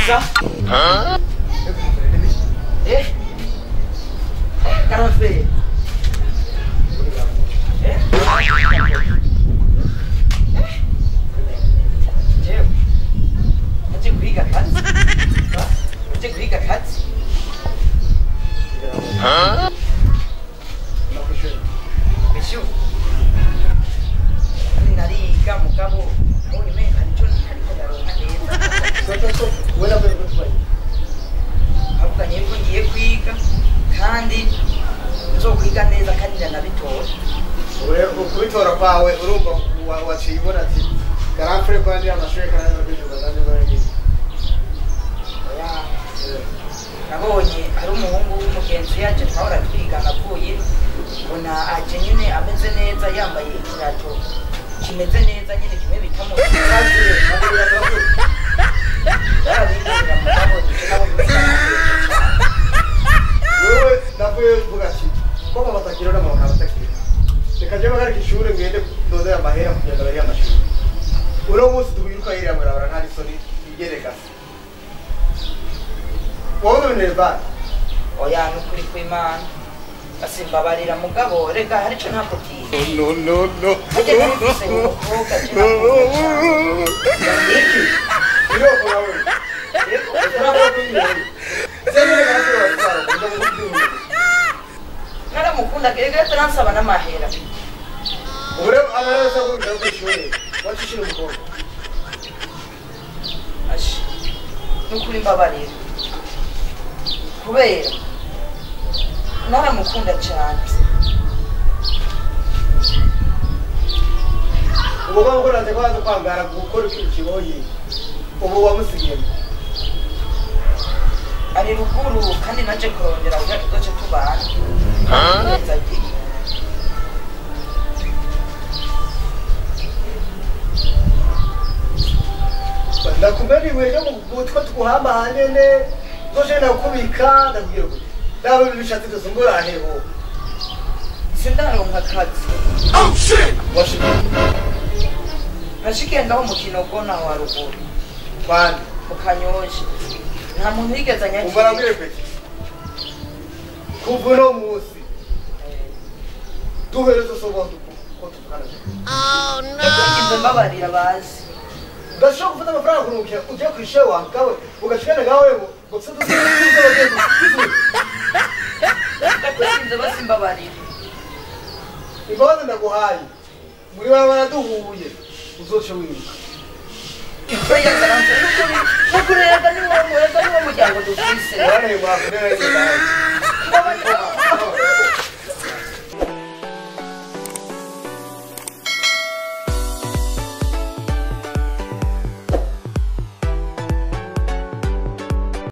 Sa? Eh? Karamfe. Eh? Jewe. Aje kwiga kazi. Aje kwiga kazi. Bishu. Nariga mugabo nabonye umenga nico ariko ndaronka neza. Avuganye yuko ngiye kwiga kandi nzokwiga neza kandi ndanabitora. Kubitora kwawe urumva waciye ubona ati karamfure kwandi amashuri kandi no kandi. Oya. Nabonye ari umuhungu w'umugenzi yaje twahora twigana avuye mbona aje nyine ameze neza yambaye ikirato kimeze neza nyine kimwe bita mu wewe ndavuye mvuga ati ko mama batakira na mama batakira reka je bagarika ishure ngende ndondera amahera kugira ngo barihe amashuri uno munsi tubiruka hirya murabara nta isoni igereka wowe neva. Oya nukuri kw'Imana asimbabarira mugabo rega hari ico ntakubwiye. No no no. Harya narifise umukobwa je nakunda cane. Iki iroko yawe Naramukunda rega yataransaba n'amahera. Ure amahera kuja kw'ishure wacishira umukobwa. Ashi nukuri mbabarira kubera naramukunda cyane. Ubu bwo kwaza kwangara gukora ikiboyi ubu wamusigiye ari ruguru kandi naje kurondera kugira tuzoce tubana. Ndakumena ibuye ryo mu mutwe tuguhamba hanyene nzoje ndakubika ndakubwira gute ndaba ibishatsi byose mburaheho sindaronka akazi. Oh shit. Washikiye nashikiye ngaho mu Kinogo naho haruguru kwandi mu Kanyosha nta muntu yigeze anyakira. Umva nabwire peti kuva uno munsi duhereze sobantu ko tuvugana. Oh no. Ndakugize mbabarira bazi. Ndashobora gufata amafaranga kurungukira ujya kw'ishure wawe ugashikana ngawe ngo ndakugize basimbabarira. Imbabazi ndaguhaye muri barabara duhuye uzoce wiruka. Oya karanze nukuri rega ni wowe muryango dufise. Warahebwa kurera.